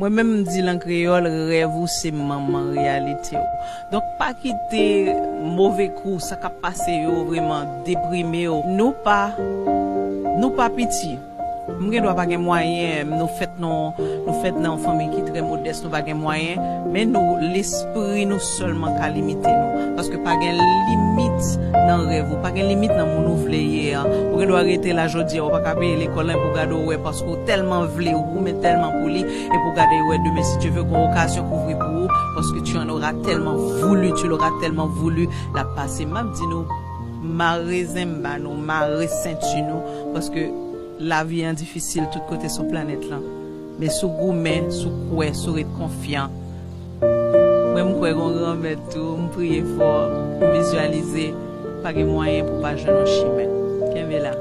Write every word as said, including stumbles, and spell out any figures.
Mwen menm m di l an kreyòl, rèv ou se manman reyalite w. Donk pa kite move kou, sa k ap pase yo vrèman deprime w. Nou pa, nou pa piti. M gen dwa pa gen mwayen, nou fèt nan, nou fèt nan yon fanmi ki trè modès, nou pa gen mwayen, men nou, lespri nou sèlman ka limite nou. Paske pa gen limit nan rèv ou, pa gen limit nan moun ou vle ye an. Ou gen dwa rete la jodi a, ou pa ka peye lekòl lan, epi w gade w wè, paske w tèlman vle, ou goumen tèlman pou li, epi w gade w wè demen, si Dye vle, gon okazyon k ouvri pou ou, paske tu en auras tellement voulu, tu l'auras tellement voulu, l ap pase. M ap di nou, mare zen m ba nou, mare senti nou, paske lavi an difisil tout kote sou planèt lan. Men si w goumen, si w kwè, si w ret konfyan. Mwen, m kwè gon Granmèt tou, m priye fò, m vizyalize, pa gen mwayen pou w pa jwenn yon chimen. Kenbe la.